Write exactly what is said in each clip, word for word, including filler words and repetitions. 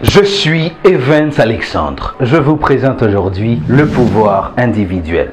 Je suis Evans Alexandre. Je vous présente aujourd'hui le pouvoir individuel.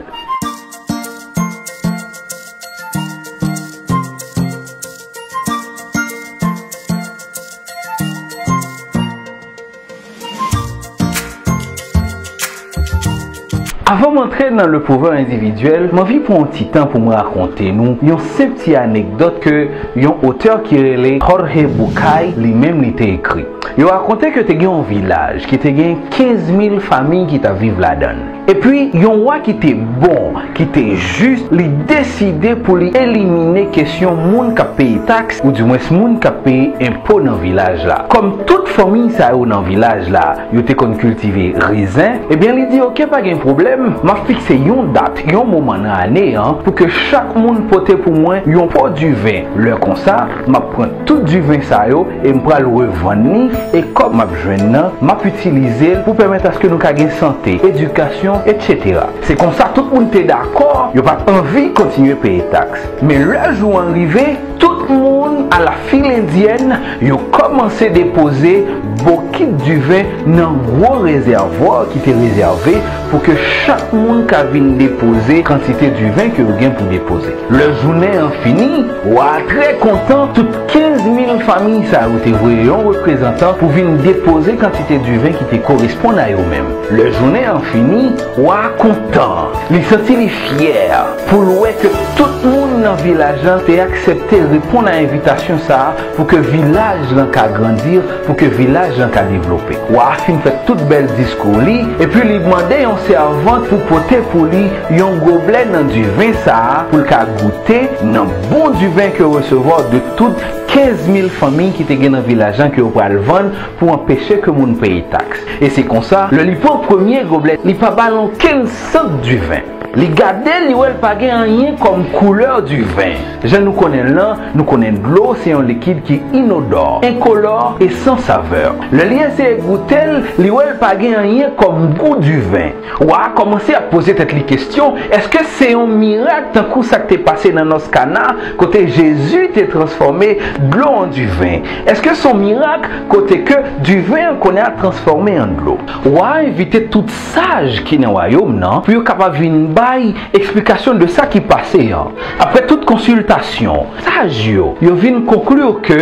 Avan m antre nan le pouvoir individuel, m anvi pran yon ti tan pou m rakonte nou yon senp ti anekdòt ke yon otè ki rele Jorge Bucay li menm li te ekri. Yo rakonte ke te gen yon vilaj ki te gen kenz mil fanmi ki t ap viv ladan l. Epi, yon wa ki te bon, ki te jis, li deside pou li elimine kesyon moun k ap peye taks, oudimwens moun k ap peye enpo nan vilaj la. Kòm tout fanmi sa yo nan vilaj la, yo te konn kiltive rezen, ebyen, li di, "Oke, pa gen pwoblèm, m ap fikse yon dat, yon moman nan ane an, pou ke chak moun pote pou mwen yon po diven. Lè konsa, m ap pran tout diven sa yo e m pral revann li, e kòb m ap jwenn nan, m ap itilize l pou pèmèt aske nou ka gen sante, edikasyon, etsetera." Se konsa tout moun te dakò, yo pa t anvi kontinye peye taks. Men lè jou an rive, tout moun alafil endyèn, yo kòmanse depoze bokit diven nan gwo rezèvwa ki te rezève pou ke chak moun ka vin depoze kantite diven ke yo gen pou depoze. Lè jounen an fini, wa a trè kontan, tout kenz mil fanmi sa yo te voye yon reprezantan pou vin depoze kantite diven ki te koresponn a yo menm. Lè jounen an fini, wa a kontan. Li santi li fyè pou l wè ke tout moun nan vilaj lan te aksepte reponn a envitasyon sa a pou ke vilaj lan ka grandi, pou ke vilaj lan ka devlope. Wa a fin fè tout bèl diskou li, epi li mande yon sèvant pou pote pou li yon goblè nan diven sa a, pou l ka goute nan bon diven ke yo resevwa de tout kenz mil fanmi ki te gen nan vilaj lan ke yo pral vann pou anpeche ke moun peye taks. E se konsa, lè li pran premye goblè, li pa ba l okenn sant diven. Li gade, li wè l pa gen anyen kòm koulè diven. Jan nou konnen l lan, nou konnen dlo se yon likid ki inodò, enkolò e san savè. Lè li eseye goute l, li wè l pa gen anyen kòm gou diven. Wa a kòmanse ap poze tèt li kesyon, èske se yon mirak tankou sa k te pase nan Nòs Kana, kote Jezi te transfòme dlo an diven? Èske se yon mirak kote ke diven an konnen ap transfòme an dlo? Wa a envite tout saj ki nan wayòm nan pou yo kapab vin bay eksplikasyon de sa ki pase an. Apre tout konsiltasyon, saj yo, yo vin konkli ke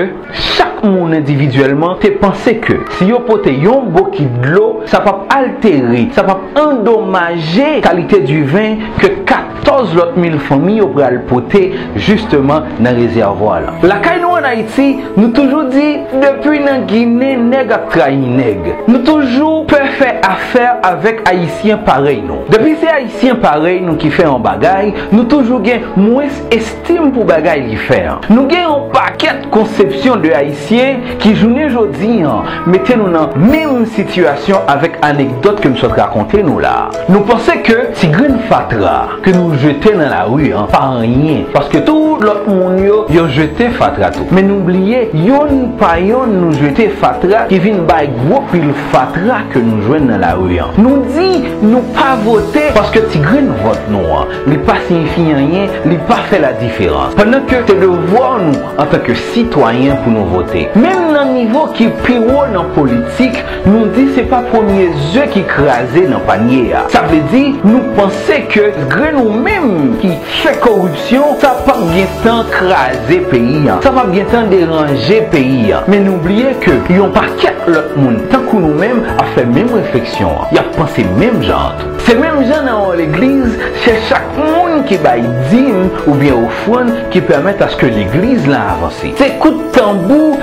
chak moun endividyèlman te panse ke si yo pote yon bokit dlo, sa p ap altere, sa p ap andomaje kalite diven ke katòz lòt mil fanmi yo pral pote jisteman nan rezèvwa lan. Lakay nou ann Ayiti, nou toujou di, depi nan Ginen, nèg ap trayi nèg. Nou toujou pè fè afè avèk Ayisyen parèy nou. Depi se Ayisyen parèy nou ki fè yon bagay, nou toujou gen mwens estim pou bagay li fè an. Nou gen yon pakèt konsepsyon de Ayisyen ki, jounen jodi an, mete nou nan menm sitiyasyon avèk anekdòt ke m sot rakonte nou la a. Nou panse ke ti grenn fatra ke nou jete nan lari an pa anyen, paske tout lòt moun yo, yo jete fatra tou. Men nou bliye, yonn pa yonn nou jete fatra ki vin bay gwo pil fatra ke nou jwenn nan lari an. Nou di nou pa vote paske ti grenn vòt nou an, li pa siyifi anyen, li pa fè ladiferans. Pandan ke se devwa nou antanke sitwayen pou nou vote. Menm nan nivo ki pi wo nan politik, nou di se pa premye ze ki kraze nan panye a. Sa vle di, nou panse ke grenn ou menm ki fè koripsyon, sa p ap gentan kraze peyi an. Sa p ap gentan deranje peyi an. Men nou bliye ke yon pakèt lòt moun tankou nou menm ap fè menm refleksyon an. Y ap panse menm jan an tou. Se menm jan nan yon legliz, se chak moun ki bay dim oubyen ofrann ki pèmèt aske legliz la avanse. Se kout tanbou,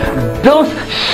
dans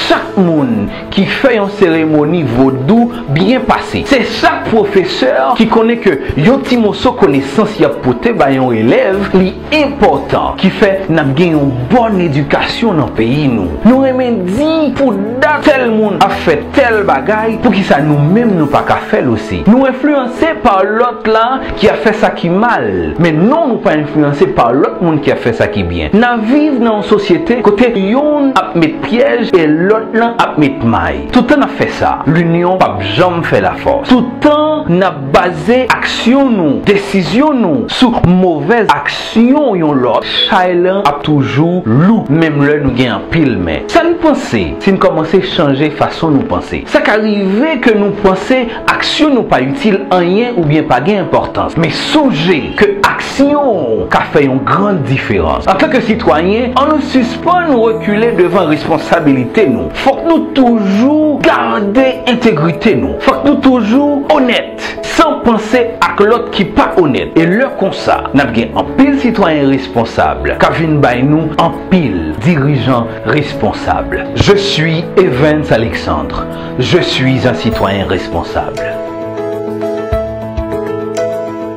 chak moun ki fè yon seremoni vodou byen pase. Se chak pwofesè ki konnen ke yon ti moso konesans y ap pote bay yon elèv, li enpòtan, ki fè n ap gen yon bòn edikasyon nan peyi nou. Nou renmen di pou dat tèl moun ap fè tèl bagay, poukisa nou menm nou pa ka fè l osi? Nou enfliyanse pa lòt la ki ap fè sa ki mal. Men non, nou pa enfliyanse pa lòt moun ki ap fè sa ki byen. N ap viv nan yon sosyete kote youn ap met pyèj e lòt lan ap met may. Toutan n ap fè sa, linyon p ap janm fè lafòs. Toutan n ap baze aksyon nou, desizyon nou sou movèz aksyon yon lòt, chay lan ap toujou lou, menm lè nou gen anpil men. Sa n panse, si n kòmanse chanje fason nou panse? Sa ka rive ke nou panse aksyon nou pa itil anyen oubyen pa gen enpòtans. Men sonje ke aksyon w ka fè yon gran diferans. Antanke sitwayen, an nou sispann rekile devan responsabilite nou. Fòk nou toujou gade entegrite nou. Fòk nou toujou onèt, san panse ak lòt ki pa onèt. E lè konsa, n ap gen anpil sitwayen responsab k ap vin bay nou anpil dirijan responsab. Je suis Evans Alexandre. Je suis un citoyen responsable.